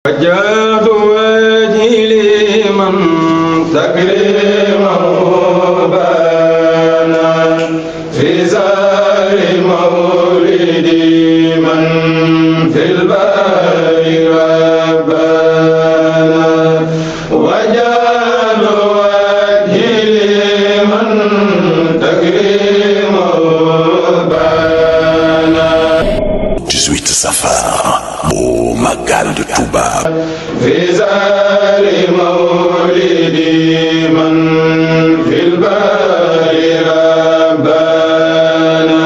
وجهت وجهي لمن تكريمه بانا في زار مولدي من في البار ربنا وجهت وجهي لمن تكريمه بانا 18 Safar bu Magal de Touba في زار مولدي من في البار ربنا.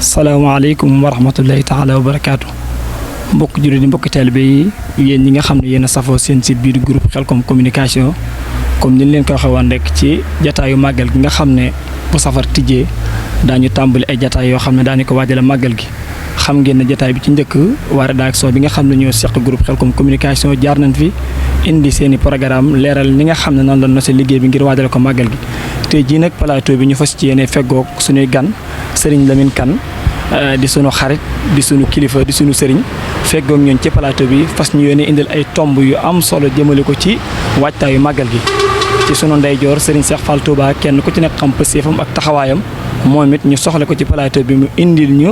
salaamaaleykum wa rahmatullahi taala wa barakaatu mbokk jullit yi mbokki taalibe yi yéen ñi nga xam ne yéen a safoo seen site biir groupe Khelcom communication comme ni leen ko waxee woon rek ci jataayu màggal gi nga xam ne bu safar tijjee daañu tàmbali ay jataay yoo xam ne daañu ko waajale màggal gi. xam ngeen ne jataay bi ci njëkk waa rédaction bi nga xam ne ñoo seq groupe Khelcom communication jaar nañ fi indi seeni programme leeral ni nga xam ne noonu la nosee liggéey bi ngir waajale ko màggal gi tey jii nag plateau bi ñu fas ci yéene feggoog suñuy gan Serigne Lamine Kane di sunu xarit di sunu kilifa di sunu sëriñ feggoog ñoon ci plateau bi fas ñu yéene indil ay tomb yu am solo jëmale ko ci waajtaayu màggal gi ci sunu ndeyjoor Serigne Cheikh Fall Touba kenn ku ci nekk xam pëseefam ak taxawaayam moom it ñu soxla ko ci plateau bi mu indil ñu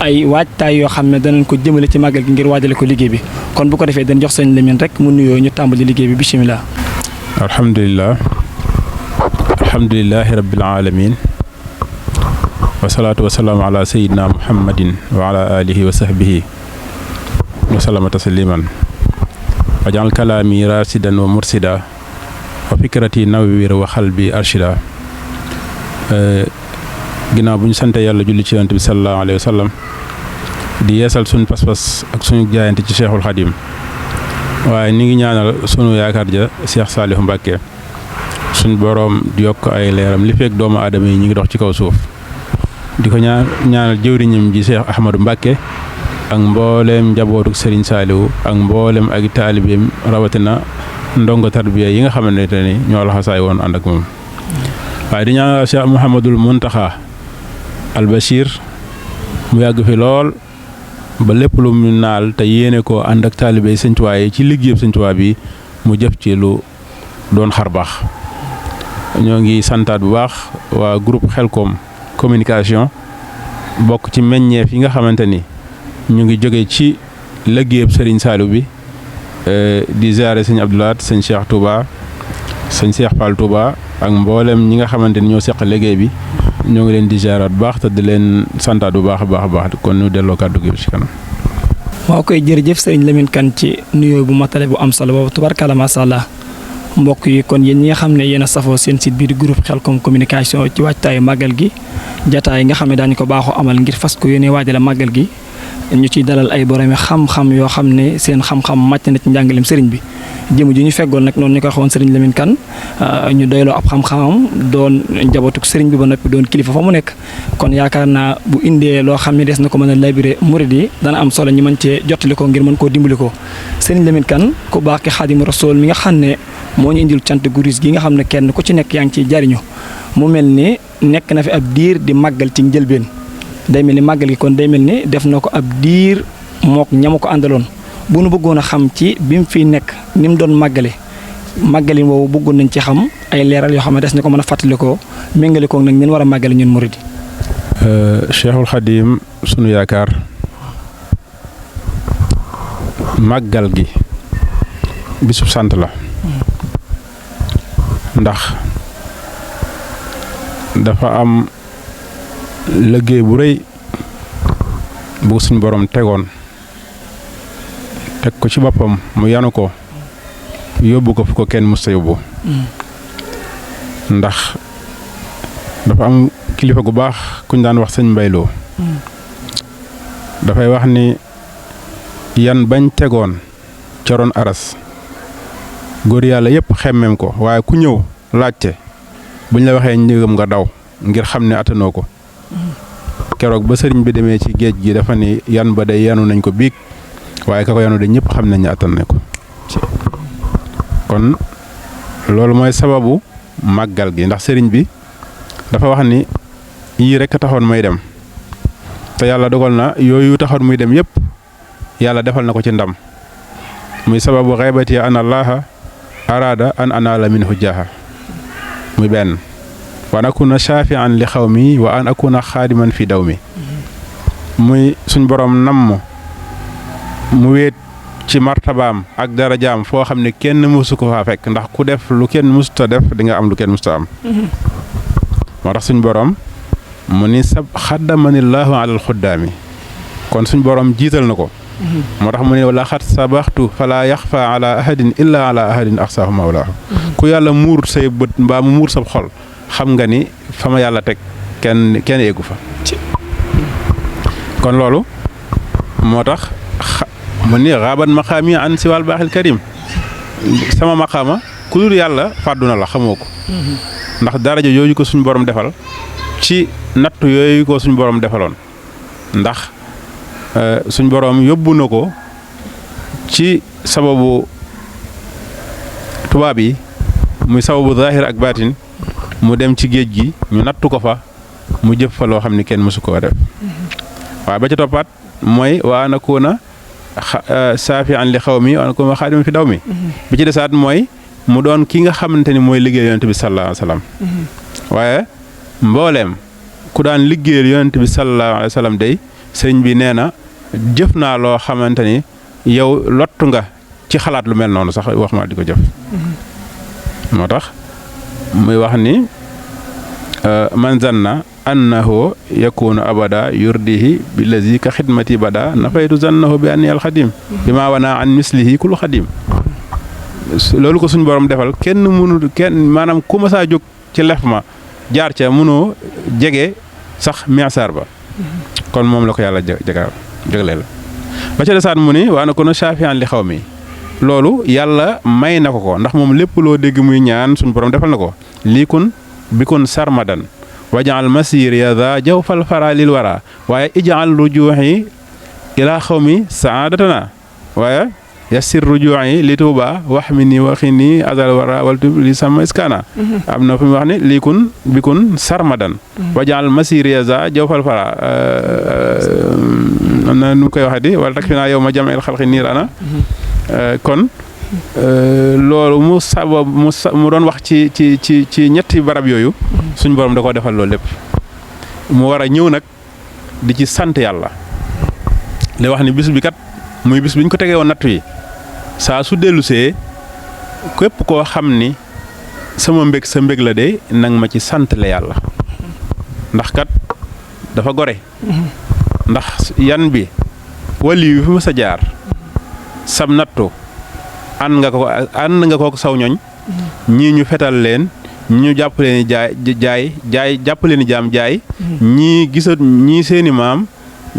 ay waajtaay yoo xam ne danañ ko jëmale ci màggal gi ngir waajale ko liggéey bi kon bu ko defee dañ jox sëñ Lamine rek mu nuyoo ñu tàmbali liggéey bi bisimilah. alhamdulilahi rabbil alamin wasalaatu wasalaamu ala sayidina muhammadin wa ala alihi wa sahbihi wa salama tasliman wajal kalaami rasidan wa mursida wa fikrati nawwir wa xalbi arshida. ginnaaw bu ñu sante yàlla julli ci yonent bi sallallahu alayhi wa sallam di yeesal suñu pas-pas ak suñu jaayante ci Cheikhul Khadim waaye ni ngi ñaanal sunu yaakaar ja Cheikh Saliou Mbacké suñ boroom di yokk ay leeram li fekk doomu aadama yi ñu ngi dox ci kaw suuf di ko ñaanal jëwriñam ji Cheikh Ahmadou Mbacké ak mbooleem njabootu Serigne Saliou ak mbooleem ak taalibeem rawatina ndongo tarbiya yi nga xamante ni ñoo laxasaay woon ànd ak moom waaye di ñaanal Cheikh Mouhamadoul Mountakha al Bachir mu yàgg fi lool ba lépp lu mu naal te yéene ko ànd ak taalibe Sëñ Tuubaa yi ci liggéeyam Sëñ Tuubaa bi mu jëf ci lu doon xar baax. ñoo ngi santaat bu baax waa groupe Khelcom communication bokk ci meññeef yi nga xamante ni ñu ngi jóge ci liggéeyam Serigne Saliou bi di ziare sëñ Abdoulaat sëñ Cheikh Touba sëñ Cheikh Fall Touba ak mboolem ñi nga xamante ni ñoo seq liggéey bi. ñoo ngi leen di ziaraat bu baax te di leen santaat bu baax a baax kon ñu delloo kàddu gi ci kanam. waaw koy jërëjëf Serigne Lamine Kane ci nuyoo bu matale bu am solo boobu tubarkalla macha allah mbokk yi kon yéen ñi nga xam ne yéen a safoo seen site biir groupe Khelcom communication ci waajtaayu màggal gi jataay yi nga xam ne daañu ko baaxoo amal ngir fas ko yéene waajale màggal gi ñu ciy dalal ay boromi xam-xam yoo xam ne seen xam-xam màcc na ci njàngaleem Serigne bi. jëm ji ñu feggoon nag noonu ñu ko waxoon Serigne Lamine Kane ñu doyloo ab xam-xamam doon njabootuk Serigne bi ba noppi doon kilifa fa mu nekk kon yaakaar naa bu indee loo xam ne des na ko mën a labiré murid yi dana am solo ñu mën cee jottali ko ngir mën koo dimbali ko Serigne Lamine Kane ku baax ki Xaadimu Rasuul mi nga xam ne moo ñu indil cant guris gi nga xam ne kenn ku ci nekk yaa ngi ciy jariñu mu mel ni nekk na fi ab diir di màggal ci njëlbeen day mel ni màggal gi kon day mel ni def na ko ab diir mook ñama ko àndaloon bu nu bëggoon a xam ci bi mu fiy nekk ni mu doon màggali woowu bëggoon nañ ci xam ay leeral yoo xam ne des na ko mën a fàttali ko méngale ko nag ñun war a màggale ñun murid yi. Cheikhul Khadim sunu yaakaar màggal gi bisub sant la ndax dafa am liggéey bu rëy bu suñ borom tegoon. teg ko ci boppam mu yanu ko yóbbu ko fu ko kenn musta yóbbu ndax dafa am kilifa gu baax kuñ daan wax sëñ Mbayloo dafay wax ni yan bañ tegoon coroon aras góor yàlla yépp xemmem ko waaye ku ñëw laajte buñ la waxee njëgam nga daw ngir xam ne attanoo ko keroog ba sëriñ bi demee ci géej gi dafa ni yan ba day yanu nañ ko biig waaye ka ko yanu de ñëpp xam nañ ne attan na ko kon loolu mooy sababu màggal gi ndax sëriñ bi dafa wax ni yii rek a taxoon may dem te yàlla dogal na yooyu taxoon muy dem yëpp yàlla defal na ko ci ndam muy sababu xaybati an allaha araada an anaala minhu jaaha muy benn wa an akuna shafian li xawmi wa an akuna xaadiman fi dawmi muy suñ borom namm mu wéet ci martabaam ak darajaam foo xam ne kenn mësu ko faa fekk ndax ku def lu kenn mësuta def di nga am lu kenn mësuta am moo tax suñ borom mu ni sab xaddamanillahu alal xuddaami kon suñ borom jiital na ko moo tax mu ne wala xat sabaxtu fala yaxfa ala ahadin illa ala ahadin axsaahu mawlaahu ku yàlla muur say bët mbaa mu muur sab xol xam nga ni fa ma yàlla teg kenn yeggu fa kon loolu moo tax mu ni xaaban maqaami an siwal baaxil karim sama maqaama ku dul yàlla fàddu na la xamoo ko ndax daraja yooyu ko suñ borom defal ci nattu yooyu ko suñ borom defaloon ndax suñ borom yóbbu na ko ci sababu tubaab yi muy sababu zahir ak baatin mu dem ci géej gi ñu nattu ko fa mu jëf fa loo xam ne kenn mësu koo def waaye ba ca toppaat mooy waa na kuuna saafi an li xaw mi waa na kuuna xaadim fi daw mi bi ci desaat mooy mu doon ki nga xamante ni mooy liggéey yonent bi sallallahu alayhi wa sallam waaye mbooleem ku daan liggéeyal yonent bi sallallahu alayhi wa sallam day sëriñ bi nee na jëf naa loo xamante ni yow lottu nga ci xalaat lu mel noonu sax wax ma di ko jëf moo tax muy wax ni man zanna annahu yakunu abada yurdihi billazi ka xidmati bada nafaytu zannahu bi anni alxadim bi ma wana an mislihi kul xadim loolu ko suñ borom defal kenn maanaam ku ma saa jóg ci lef ma jaar ca mënoo jege sax misaar ba kon moom la ko yàlla jagleel la ba ca desaat mu ni waa na ko no shafian li xaw mi loolu yàlla may na ko ndax moom lépp loo dégg muy ñaan suñ borom defal na ko lii kun bi kun sarmadan wajaal masir ya da jaw fal fara lil wara waaye ijaal rujuuxi ilaa xaw mi saadatana waaye yassir rujuuxi li tuuba wax mi ni waxi ni azal wara waltu li sama iskana am na fu mu wax ni lii kun bi kun sarmadan wajaal masir ya da jaw fal fara am na nu mu koy waxee di wala tak fi naa yow ma jameel xalqi niir ana kon loolu mu doon wax ci ñetti barab yooyu suñ borom da koo defal loolu lépp mu war a ñëw nag di ci sant yàlla li wax ni bis bi kat muy bis bi ñu ko tegee woon nattu yi saa su dellusee képp koo xam ni sama mbég sa mbég la de nang ma ci sant la yàlla ndax kat dafa gore ndax yan bi wali yu fi ma sa jaar sab nattu ànd nga ko saw ñoñ ñii ñu fetal leen ñu jàpp leen jaay jàpp leen jaam jaay ñii gisat ñii seeni maam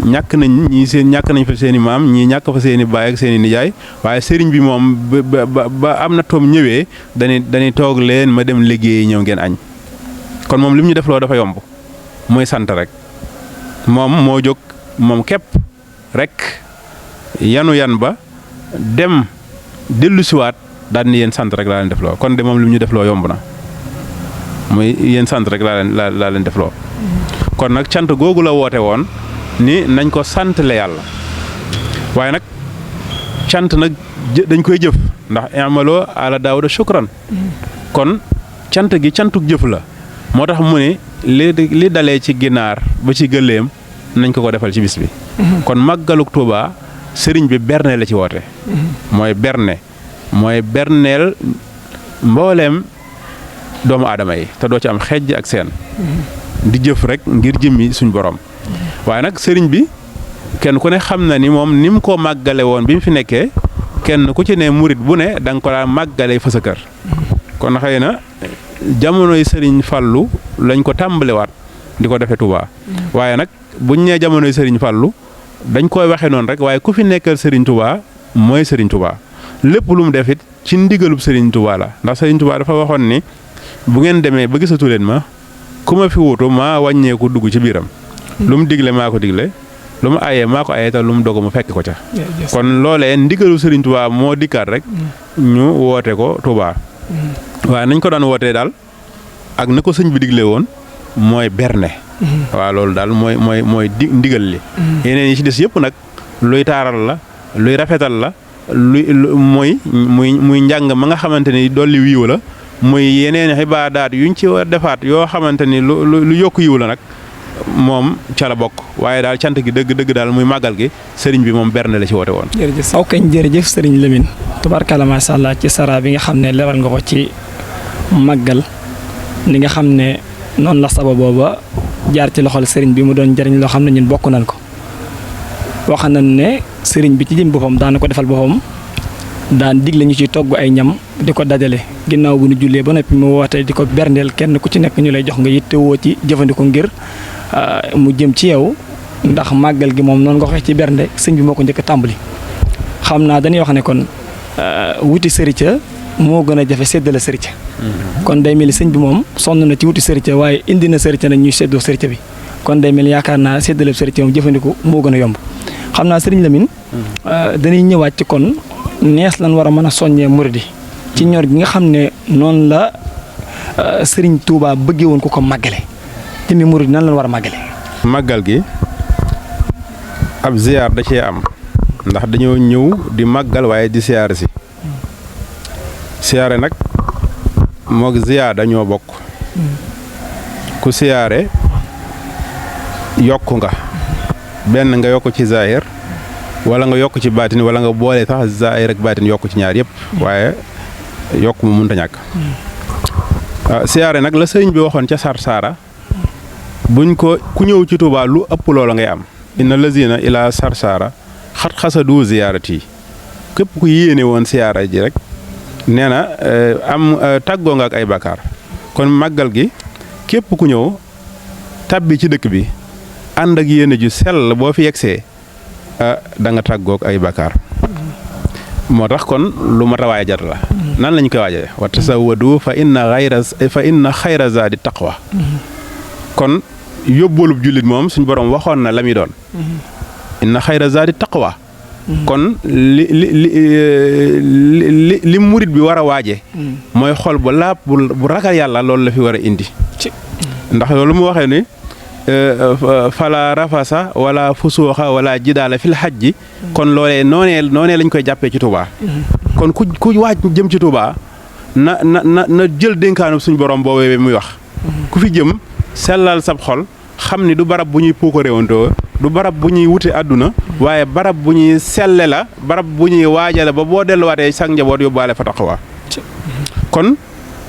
ñàkk nañ fa seeni maam ñii ñàkk fa seeni baay ak seeni nijaay waaye sëriñ bi moom ba am na toom ñëwee dañuy toog leen ma dem liggéey ñëw ngeen añ kon moom li mu ñu def loo dafa yomb mooy sant rek moom moo jóg moom képp rek yan ba dem dellu siwaat daal ni yéen sant rek laa leen def loo kon de moom li mu ñu def loo yomb na muy yéen sant rek laa leen def loo kon nag cant googu la woote woon ni nañ ko sant le yàlla waaye nag cant nag dañ koy jëf ndax amaloo ala daawuda shukran kon cant gi cantuk jëf la moo tax mu ne li dalee ci ginaar ba ci gëléem nañ ko defal ci bis bi kon màggaluk Tuuba sëriñ bi berne la ci woote mooy berneel mbooleem doomu aadama yi te doo ci am xejj ak seen di jëf rek ngir jëmmi suñ borom waaye nag sëriñ bi kenn ku ne xam na ni moom ni mu ko màggale woon bi mu fi nekkee kenn ku ci ne murit bu ne da nga ko daan màggale fa sa kër kon xëy na jamonoy sëriñ Fallu lañ ko tàmbalewaat di ko defee Touba waaye nag buñ nee jamonoy sëriñ Fallu dañ koy waxee noonu rek waaye ku fi nekkal sëriñ Touba mooy sëriñ Touba lépp lu mu def it ci ndigalub sëriñ Touba la ndax sëriñ Touba dafa waxoon ni bu ngeen demee ba gisatu leen ma ku ma fi wuutu maa wàññeeku dugg ci biiram lu mu digle maa ko digle lu mu ayee maa ko ayee te lu mu dogu mu fekk ko ca kon loolee ndigalu sëriñ Touba moo dikkaat rek ñu woote ko Touba waaye nañ ko daan wootee daal ak na ko sëñ bi digle woon mooy berne waaw loolu daal mooy ndigal li yeneen yi ci des yëpp nag luy taaral la luy rafetal la muy njàng ma nga xamante ni dolli wiiw la muy yeneen ibaadaat yuñ ci war defaat yoo xamante ni lu yokk yiw la nag moom ca la bokk waaye daal cant gi dëgg daal muy màggal gi sëriñ bi moom berne la ci woote woon. jërëjëf aw kañ jërëjëf sëriñ Lamine tubaarkalla macha allah ci sara bi nga xam ne leeral nga ko ci màggal li nga xam ne noonu la sababoo ba jaar ci loxol sëriñ bi mu doon njëriñ loo xam ne ñun bokk nañ ko wax nañ ne sëriñ bi ci jëm boppam daan ko defal boppam daan digle ñu ci togg ay ñam di ko dajale ginnaaw bu ñu jullee ba noppi mu woote di ko berndeel kenn ku ci nekk ñu lay jox nga yittewoo ci jëfandikoo ngir mu jëm ci yow ndax màggal gi moom noonu nga waxee ci bernde sëñ bi moo ko njëkk a tàmbali. xam naa dañuy wax ne kon wuti sërica moo gën a jafe séddale sërica kon day mel ni sëñ bi moom sonn na ci wuti sërica waaye indi na sërica nag ñuy séddoo sërica bi kon day mel ni yaakaar naa séddale sërica moom jëfandiku moo gën a yomb xam naa sëriñ Lamine dañuy ñëwaat ci kon nees lan war a mën a soññee muridi ci ñor gi nga xam ne noonu la sëriñ Touba bëggee woon ko màggale te mi muridi nan lan war a màggale. màggal gi ab ziyaar da cee am ndax dañoo ñëw di màggal waaye di siyaare si siyaare nag moog ziyaar dañoo bokk ku siyaare yokku nga benn nga yokk ci zahir wala nga yokk ci baatin wala nga boole sax zahir ak baatin yokk ci ñaar yëpp waaye yokk mu mënta ñàkk siyaare nag la sëriñ bi waxoon ca Sarsara buñ ko ku ñëw ci Touba lu ëpp loola ngay am inna lazina ila Sarsara xat xasadu ziyaarati képp ku yéene woon siyaara ji rek nee na am tàggoo nga ak ay bakkaar kon màggal gi képp ku ñëw tabbi ci dëkk bi ànd ak yéene ju sell boo fi yegsee da nga tàggoog ay bakkaar moo tax kon lu mat a waajal la nan lañ koy waajale wa tasawwadu fa inna xayra zaadi taqwa kon yóbboolub jullit moom suñ borom waxoon na la muy doon inna xayra zaadi taqwa kon li murit bi war a waaje mooy xol bu laab bu ragal yàlla loolu la fi war a indi ndax loolu mu waxee ni fala rafasa wala fusuuxa wala jidaala fil hajji kon loolee noonee lañ koy jàppee ci Touba kon ku waaj jëm ci Touba na jël dénkaanu suñ borom boobee muy wax ku fi jëm sellal sab xol xam ni du barab bu ñuy puukaréewantoo du barab bu ñuy wute àdduna waaye barab bu ñuy selle la barab bu ñuy waajale ba boo delluwaatee sang njaboot yóbbaale fa taqwa kon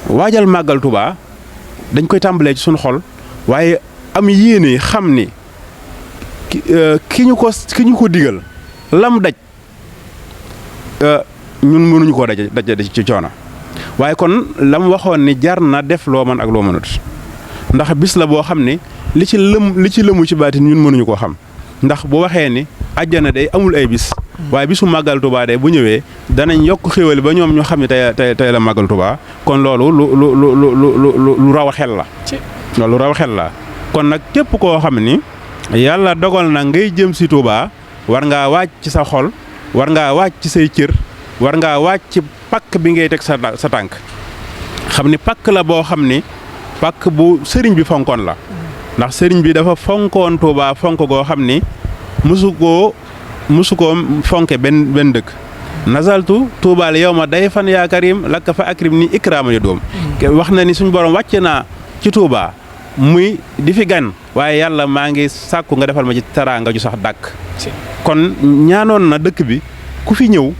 waajal màggal Touba dañ koy tàmbalee ci suñu xol waaye am yéene xam ni ki ñu ko digal lam daj ñun mënuñu koo daj ci coono waaye kon lam waxoon ni jar na def loo mën ak loo mënut ndax bis la boo xam ni li ci lëmu ci baatin ñun mënuñu koo xam ndax bu waxee ni àjjana day amul ay bis waaye bisu màggal Touba day bu ñëwee danañ yokk xéwal ba ñoom ñu xam ne tey la màggal Touba kon loolu lu raw a xel la loolu lu raw xel la kon nag képp koo xam ni yàlla dogal na ngay jëm si Touba war ngaa waaj ci sa xol war ngaa waaj ci say cër war ngaa waaj ci pakk bi ngay teg sa tànk xam ni pakk la boo xam ni pakk bu sëriñ bi fonkoon la ndax sëriñ bi dafa fonkoon Touba fonk goo xam ni musu koo fonke benn dëkk nazaltu Touba yow ma day fan yaa karim lakka fa akrim ni ikraama yu doom wax na ni suñ borom wàcce naa ci Touba muy di fi gan waaye yàlla maa ngi sàkku nga defal ma ci teraanga ju sax dàkk kon ñaanoon na dëkk bi ku fi ñëw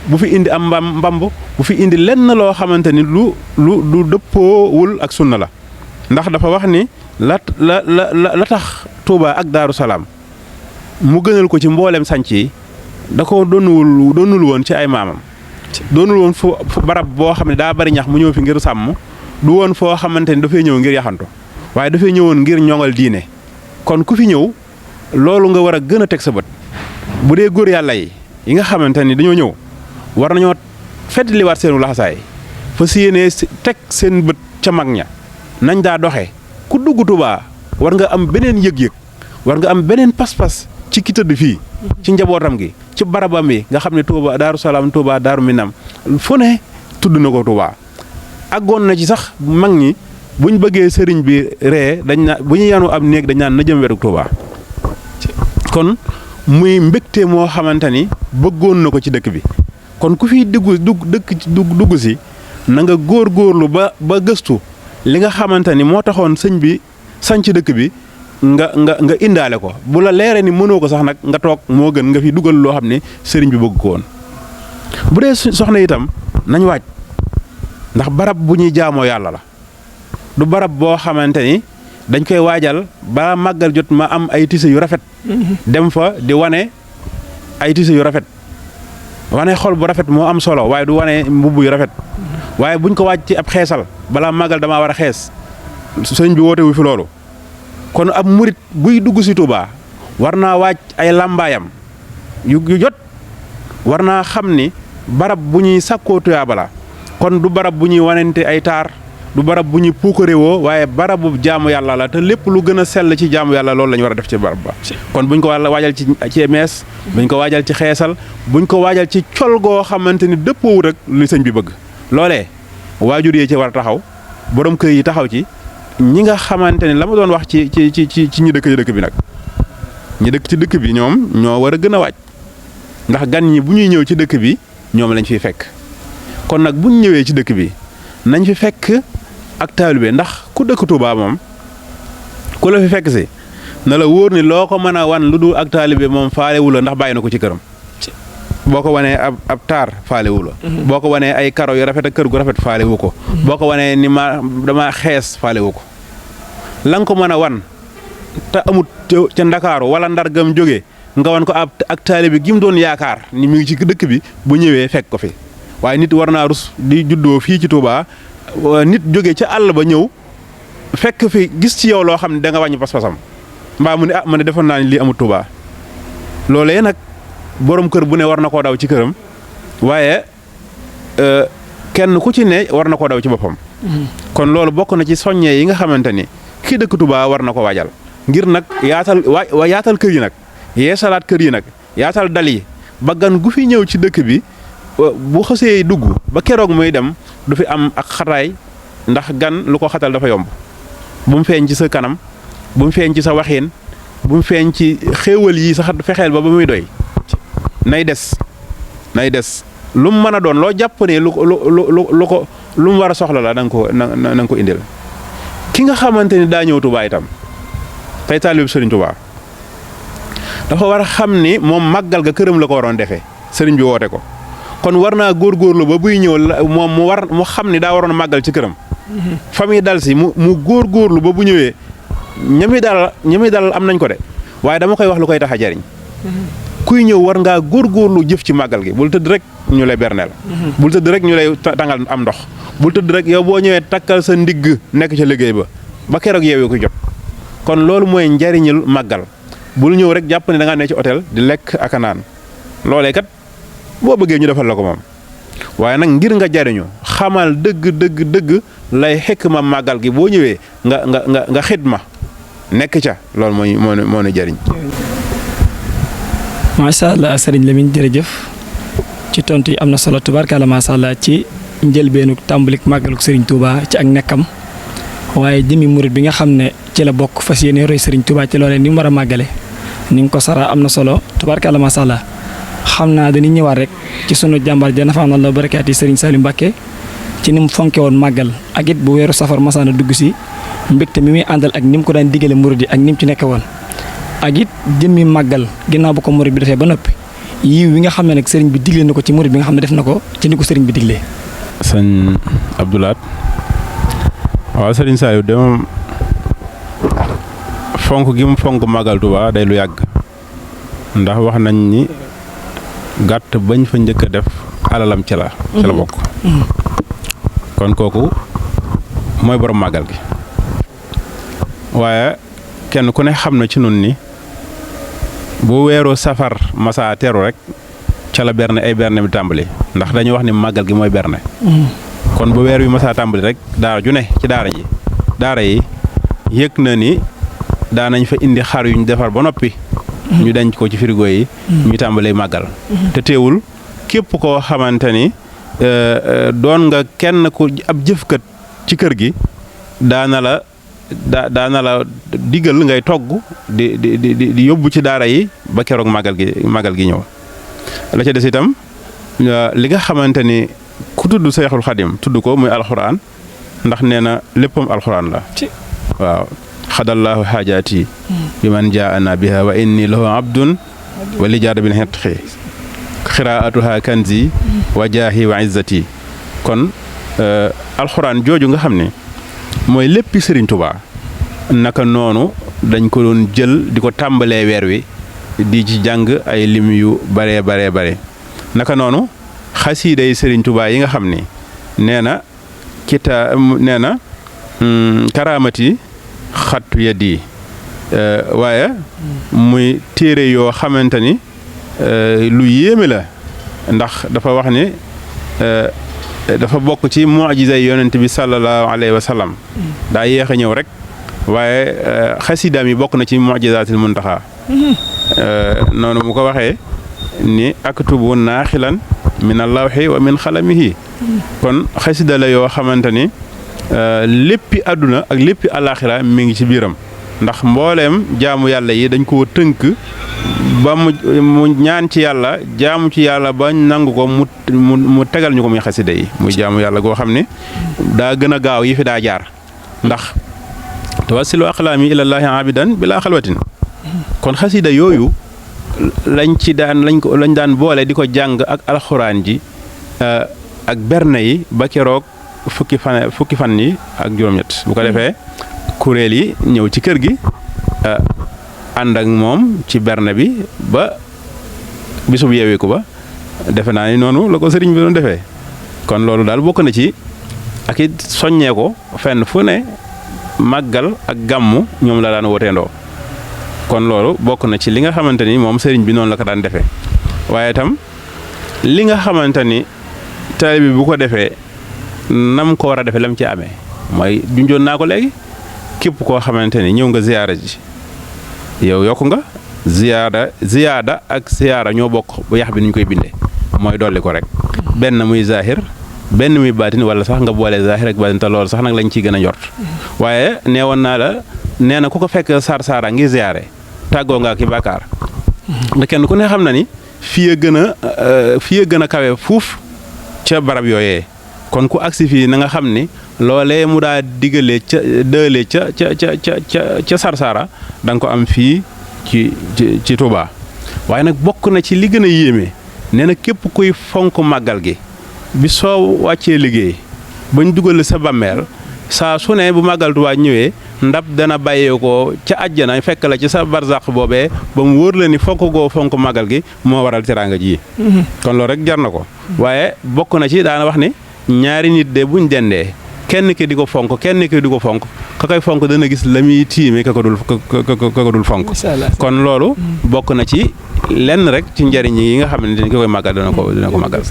bu fi indi am mbamb bu fi indi lenn loo xamante ni lu dëppoowul ak sunna la ndax dafa wax ni la tax Touba ak Daaru Salaam mu gënal ko ci mboolem sanc yi da ko doonul woon ci ay maamam doonul woon fu barab boo xam ne daa bari ñax mu ñëw fi ngir sàmm du woon foo xamante ni dafay ñëw ngir yaxantu waaye dafay ñëwoon ngir ñoŋal diine kon ku fi ñëw loolu nga war a gën a teg sa bët bu dee góor yàlla yi nga xamante ni dañoo ñëw war nañoo feddliwaat seenu laxasaay fa si yéenee teg seen bët ca mag ña nañ daa doxee ku dugg Touba war nga am beneen yëg-yëg war nga am beneen pas-pas ci ki tëdd fii ci njabootam gi ci barabam yi nga xam ne Touba Daaru Salaam Touba Daaru Minam fu ne tudd na ko Touba àggoon na ci sax mag ñi buñ bëggee sëriñ bi ree dañ naan bu ñu yanu am néeg dañ naan na jëm wetu Touba kon muy mbégte moo xamante ni bëggoon na ko ci dëkk bi kon ku fiy dugg si na nga góorgóorlu ba gëstu li nga xamante ni moo taxoon sëñ bi sanc dëkk bi nga indaale ko bu la leeree ni mënoo ko sax nag nga toog moo gën nga fi dugal loo xam ne sëriñ bi bëgg ko woon. bu dee soxna itam nañ waaj ndax barab bu ñuy jaamoo yàlla la du barab boo xamante ni dañ koy waajal ba màggal jot ma am ay tise yu rafet. dem fa di wane ay tise yu rafet wane xol bu rafet moo am solo waaye du wane mbubb yu rafet waaye buñ ko waaj ci ab xeesal balaa màggal damaa war a xees sëñ bi woote wu fi loolu. kon ab murit buy dugg si Touba war naa waaj ay làmbaayam yu jot war naa xam ni barab bu ñuy sàkkoo tuyaaba la kon du barab bu ñuy wanente ay taar du barab bu ñuy puukarewoo waaye barabu jaamu yàlla la te lépp lu gën a sell ci jaamu yàlla loolu la ñu war a def ci barab ba. kon buñ ko waajal ci mees buñ ko waajal ci xeesal buñ ko waajal ci col goo xamante ni dëppoowut ak li sëñ bi bëgg loolee waajur yi ci war a taxaw borom kër yi taxaw ci. ñi nga xamante ne la ma doon wax ci ñi dëkk ci dëkk bi nag ñi dëkk ci dëkk bi ñoom ñoo war a gën a waaj ndax gan ñi bu ñuy ñëw ci dëkk bi ñoom lañ fiy fekk kon nag bu ñu ñëwee ci dëkk bi nañ fi fekk ak taalibe ndax ku dëkk Touba moom ku la fi fekk si na la wóor ni loo ko mën a wan lu dul ak taalibe moom faalewu la ndax bàyyi na ko ci këram boo ko wanee ab taar faalewu la boo ko wanee ay karo yu rafet ak kër gu rafet faalewu ko boo ko wanee ni dama xees faalewu ko la nga ko mën a wan te amut ca Ndakaaru wala Ndar gam jógee nga wan ko ak taalibe gi mu doon yaakaar ni mi ngi ci dëkk bi bu ñëwee fekk ko fi waaye nit war naa rus di juddoo fii ci Touba nit jógee ca àll ba ñëw fekk fi gis ci yow loo xam ne da nga wàññi pas-pasam mbaa mu ne ma ne defoon naa ni lii amut Touba loolee nag borom kër bu ne war na koo daw ci këram waaye kenn ku ci ne war na koo daw ci boppam. kon loolu bokk na ci soññee yi nga xamante ni kii dëkk Touba war na ko waajal ngir nag yaatal kër yi nag yeesalaat kër yi nag yaatal dal yi ba gan gu fi ñëw ci dëkk bi bu xësee dugg ba keroog muy dem du fi am ak xataay ndax gan lu ko xatal dafa yomb bu mu feeñ ci sa kanam bu mu feeñ ci sa waxiin bu mu feeñ ci xéewal yi sax fexeel ba muy doy. nay des lu mu mën a doon loo jàpp ne lu mu war a soxla la na nga ko indil ki nga xamante ni daa ñëw Touba itam tey taalibe Sëriñ Touba dafa war a xam ni moom màggal ga këram la ko waroon defee sëriñ bi woote ko kon war naa góorgóorlu ba buy ñëw moom mu xam ni daa waroon màggal ci këram. famille dal si mu góorgóorlu ba bu ñëwee ñami dal am nañ ko de waaye dama koy wax lu koy tax a jariñ. kuy ñëw war ngaa góorgóorlu jëf ci màggal gi bul tëdd rek ñu lay berneel bul tëdd rek ñu lay tàngal am ndox bul tëdd rek yow boo ñëwee takkal sa ndigg nekk ca liggéey ba keroog yeewee ko jot kon loolu mooy njariñul màggal bul ñëw rek jàpp ne da ngaa ne ci hôtel di lekk ak a naan loolee kat boo bëggee ñu defal la ko moom waaye nag ngir nga jariñu xamal dëgg lay xekk ma màggal gi boo ñëwee nga xidma nekk ca loolu moo ne jariñ. macha allah Serigne Lamine jërëjëf ci tontu yi am na solo tubaarkalla macha allah ci njëlbeenu tàmbalik màggaluk Serigne Touba ci ak nekkam waaye jëmi murit bi nga xam ne ci la bokk fas yéene roy Serigne Touba ci loolee ni mu war a màggale ni nga ko sara am na solo tubaarkalla macha allah xam naa dañuy ñëwaat rek ci sunu jàmbaar ja nafa la barakaati Serigne Saliou Mbacké ci ni mu fonke woon màggal ak it bu weeru safar masaana dugg si mbégte mi muy àndal ak ni mu ko daan digale murit yi ak ni mu ci nekke woon. ak it jëmmi màggal ginnaaw bu ko murit bi defee ba noppi yiw wi nga xam ne nag sëriñ bi digle na ko ci murit bi nga xam ne def na ko ci ni ko sëriñ bi diglee. sëñ Abdoulaat waaw sëriñ Saliou de moom fonk gi mu fonk màggal Tuubaa day lu yàgg ndax wax nañ ni gàtt bañ fa njëkk a def alalam ci la bokk. kon kooku mooy borom màggal gi waaye kenn ku ne xam na ci nun ni bu weeru safar masa teru rek ca la berne ay berne bi tàmbali ndax dañuy wax ni màggal gi mooy berne. kon bu weer wi masa tàmbali rek daara ju ne ci daara yi yëg na ni daanañ fa indi xar yuñ defar ba noppi. ñu denc ko ci frigo yi. ñu tàmbalee màggal. te teewul képp koo xamante ni doon nga kenn ku ab jëfkat ci kër gi daana la daana la digal ngay togg di yóbbu ci daara yi ba keroog màggal gi ñëw. la ca des itam li nga xamante ni ku tudd Seexul Xadim tudd ko muy alxuraan ndax nee na léppam alxuraan la. waaw xadallahu xaajaati bi man jaana biha wa inni lahu abdun wa li jaada bil xetxi xiraatuha kanzi wa jaahi wa izzati. kon alxuraan jooju nga xam ne mooy léppi Sëriñ Tuubaa naka noonu dañ ko doon jël di ko tàmbalee weer wi di ci jàng ay lim yu bare naka noonu xasiida yi Sëriñ Tuubaa yi nga xam ni nee na karaamati xattu yaddi waaye muy téere yoo xamante ni lu yéeme la ndax dafa wax ni dafa bokk ci mu'jiza yonent bi sallallahu alayhi wa sallam daa yéex a ñëw rek waaye xasidaam yi bokk na ci mu'jizaatil muntaxa noonu mu ko waxee ni aktubu naaxilan min allawxi wa min xalamihi kon xasida la yoo xamante ni léppi àdduna ak léppi alaxira mi ngi ci biiram ndax mbooleem jaamu yàlla yi dañ koo tënk ba mu ñaan ci yàlla jaamu ci yàlla ba nangu ko mu tegal ñu ko muy xasida yi muy jaamu yàlla goo xam ne daa gën a gaaw yi fi daa jaar ndax tawassilu aqlaami ilallaahi abidan bilaa xalwatin kon xasida yooyu lañ daan boole di ko jàng ak alxuraan ji ak berne yi ba keroog fukki fan yi ak juróom-ñett bu ko defee kuréel yi ñëw ci kër gi ànd ak moom ci berne bi ba bisub yeewiku ba defe naa ni noonu la ko sëriñ bi doon defee kon loolu daal bokk na ci ak it soññee ko fenn fu ne màggal ak gàmmu ñoom la daan woteendoo kon loolu bokk na ci li nga xamante ni moom sëriñ bi noonu la ko daan defee waaye itam li nga xamante ni taalibe bi bu ko defee nam ko war a defee lam ci amee mooy junjoon naa ko léegi képp koo xamante ni ñëw nga ziyaara ji yow yokku nga ziyaada ak ziyaara ñoo bokk bu yax bi nuñ koy bindee mooy dolli ko rek benn muy zahir benn muy baatin wala sax nga boole zahir ak baatin te loolu sax nag lañ ciy gën a njort waaye neewoon naa la nee na ku ko fekk saara ngi ziyaare tàggoo nga ki bàkkaar da kenn ku ne xam na ni fii a gën a kawe fuuf ca barab yooyee kon ku agsi fii na nga xam ni loolee mu daa diggalee ca Sarsara da nga ko am fii ci Touba waaye nag bokk na ci li gën a yéeme nee na képp kuy fonk màggal gi bi soo wàccee liggéey bañ dugal sa bàmmeel saa su ne bu màggal Touba ñëwee ndab dana bàyyee ko ca àjjana fekk la ci sa barzaq boobee ba mu wóor la ni fonk màggal gi moo waral teraanga ji kon loolu rek jar na ko waaye bokk na ci daana wax ni ñaari nit de buñ dendee kenn ki di ko fonk kenn ki di ko fonk ka koy fonk dana gis la muy tiime ka ko dul fonk kon loolu bokk na ci lenn rek ci njariñ yi nga xam ne ki koy màggal dina ko màggal.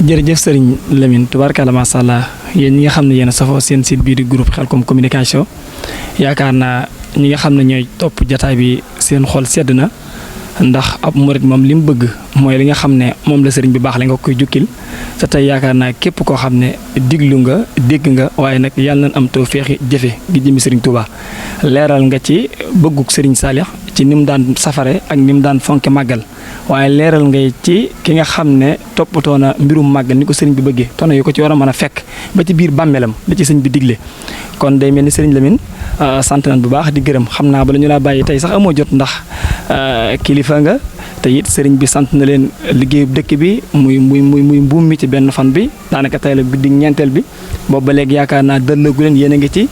jërëjëf sëriñ Lamine tubaarkalla macha allah yéen ñi nga xam ne yéen a safoo seen site bii di groupe Khelcom communication yaakaar naa ñi nga xam ne ñooy topp jataay bi seen xol sedd na ndax ab murit moom li mu bëgg mooy li nga xam ne moom la sëriñ bi baax la nga koy jukkil te tey yaakaar naa képp koo xam ne diglu nga dégg nga waaye nag yàlla nañ am taw feexi jëfe gi jëmi sëriñ Touba leeral nga ci bëgguk sëriñ Saalix ci ni mu daan safare ak ni mu daan fonke màggal waaye leeral ngay ci ki nga xam ne toppatoo na mbirum màggal ni ko sëriñ bi bëggee tono yu ko ci war a mën a fekk ba ci biir bàmmeelam da ci sëñ bi digle kon day mel ni sëriñ Lamine sant nañ bu baax di gërëm xam naa bala ñu laa bàyyi tey sax amoo jot ndax kilifa nga te it sëriñ bi sant na leen liggéeyub dëkk bi muy mbuum mi ci benn fan bi daanaka tey la guddi ñeenteel bi boobu ba léegi yaakaar naa dëllagu leen yéen a ngi ci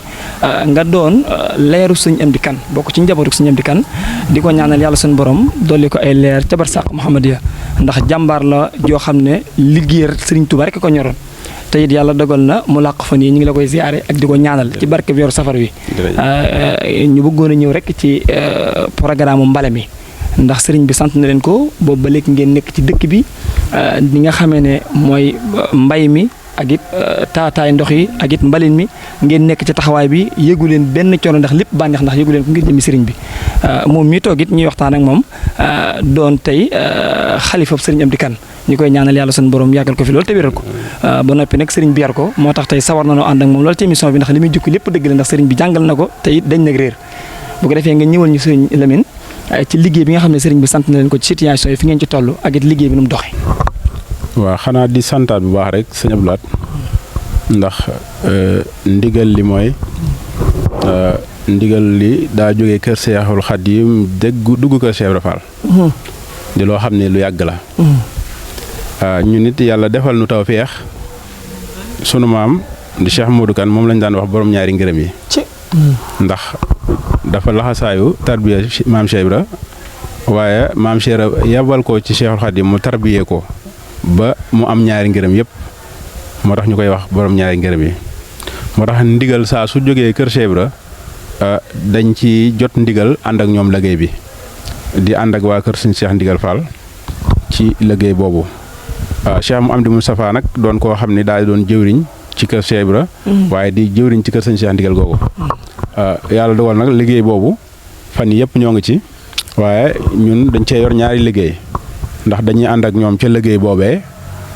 nga doon leeru sëñ Amdi Kan bokk ci njabootu sëñ Amdi Kan di ko ñaanal yàlla suñu borom dolli ko ay leer ca barsàq Muhammadiya ndax jàmbaar la joo xam ne liggéeyal sëriñ Tuuba rek ko ñoroon te it yàlla dogal na mu làq fan yi ñu ngi la koy ziyaare ak di ko ñaanal ci barke weeru safar wi ñu bëggoon a ñëw rek ci programme mbale mi ndax sëriñ bi sant na leen ko boobu ba léegi ngeen nekk ci dëkk bi ni nga xamee ne mooy mbay mi ak it taataay ndox yi ak it mbalin mi ngeen nekk ci taxawaay bi yëgu leen benn coono ndax lépp bànneex ndax yëgu leen ko ngir jëmi sëriñ bi moom mii toog it ñuy waxtaan ak moom doon tey xalifa sëriñ Amdi Kane ñu koy ñaanal yàlla suñu borom yàggal ko fi loolu te wéral ko ba noppi nag sëriñ bi yar ko moo tax tey sawar na noo ànd ak moom loolu ci émission bi ndax li muy jukki lépp dëgg la ndax sëriñ bi jàngal na ko te it dañ nag réer bu ko defee nga ñëwal ñu sëriñ Lamine ci liggéey bi nga xam ne sëriñ bi sant na leen ko ci situation yi fi ngeen ci toll ak it liggéey bi nu mu doxee. waaw xanaa di santaat bu baax rek sëñ Abdou Lahad ndax ndigal li mooy ndigal li daa jógee kër Seexul Xadiim dugg kër Cheikh Ibra Fall di loo xam ne lu yàgg la ñu nit yàlla defal nu tawfeex sunu maam di Cheikh Modou Kane moom lañ daan wax borom ñaari ngërëm yi ndax dafa laxasaayu tarbiya maam Cheikh Ibra waaye maam Cheikh Ibra yabal ko ci Cheikhul Xadiim mu tarbiyee ko ba mu am ñaari ngërëm yëpp moo tax ñu koy wax borom ñaari ngërëm yi moo tax ndigal saa su jógee kër Cheikh Ibra dañ ci jot ndigal ànd ak ñoom liggéey bi di ànd ak waa kër suñu Cheikh Ndigal Fall ci liggéey boobu Cheikh Amdi Moustapha nag doon koo xam ne daal di doon jëwriñ ci kër Cheikh Ibra waaye di jëwriñ ci kër suñu Cheikh Ndigal googu yàlla dogal nag liggéey boobu fan yëpp ñoo ngi ci waaye ñun dañ cee yor ñaari liggéey ndax dañuy ànd ak ñoom ca liggéey boobee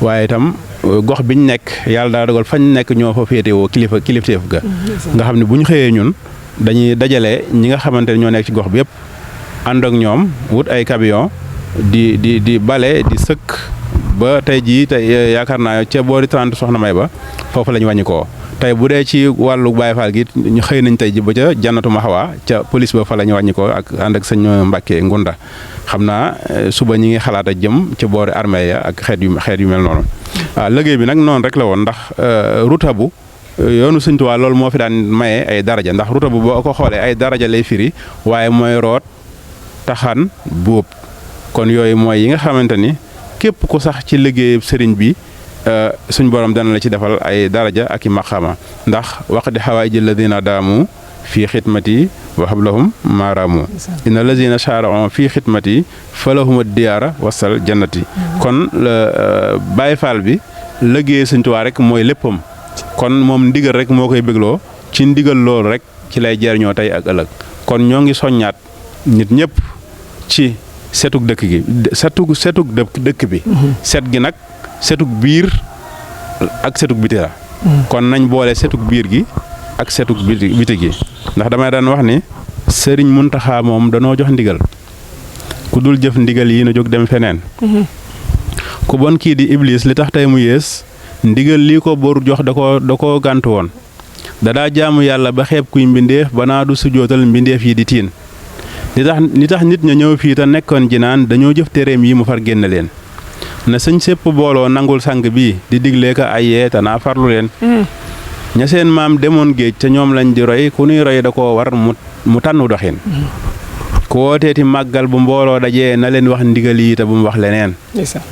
waaye itam gox biñ nekk yàlla daa dogal fañ nekk ñoo fa féetewoo kilifteef ga nga xam ne bu ñu xëyee ñun dañuy dajale ñi nga xamante ne ñoo nekk ci gox bi yëpp ànd ak ñoom wut ay camion di bale di sëkk ba tey jii tey yaakaar naa ca boori 30 soxna may ba foofu la ñu wàññi koo tey bu dee ci wàllu Baye Fall gi ñu xëy nañ tey ji ba ca jannatu Maxwa ca police ba fa la ñu wàññi ko ak ànd ak sëñ Mbàkke Ngunda xam naa suba ñi ngi xalaat a jëm ca boori armée ya ak xeet yu mel noonu waaw liggéey bi nag noonu rek la woon ndax ruta bu yoonu Sëñ Tuubaa loolu moo fi daan maye ay daraja ndax ruta bu boo ko xoolee ay daraja lay firi waaye mooy root taxan buub kon yooyu mooy yi nga xamante ni képp ku sax ci liggéey sëriñ bi suñ borom dana la ci defal ay daraja ak i maqaama ndax wax di xawaayiji alladina daamu fii xidmati wa hablahum maaraamu inna alladina saarao fii xidmati falahuma diyaara wasal jannati kon Baye Fall bi liggéey Sëñ Tuubaa rek mooy léppam kon moom ndigal rek moo koy bégloo ci ndigal loolu rek ci lay jariñoo tey ak ëllëg kon ñoo ngi soññaat nit ñëpp ci setug dëkk gi setug dëkk bi set gi nag setug biir ak setug biti la kon nañ boole setug biir gi ak setug biti gi ndax damay daan wax ni Sëriñ Muntaxa moom danoo jox ndigal ku dul jëf ndigal yi na jóg dem feneen ku bon kii di Iblis li tax tey mu yées ndigal lii ko bor jox da ko gàntu woon dadaa jaamu yàlla ba xeeb kuy mbindeef ba naa du sujootal mbindeef yi di tiin li tax nit ña ñëw fii te nekkoon ji naan dañoo jëf tereem yi mu far génn leen na sëñ sépp booloo nangul sang bi di diglee ko ay yee te naa farlu leen ña seen maam demoon géej te ñoom lañ di roy ku nuy roy da koo war mu tànnu doxin ku wooteeti màggal bu mbooloo dajee na leen wax ndigal yi te bu mu wax leneen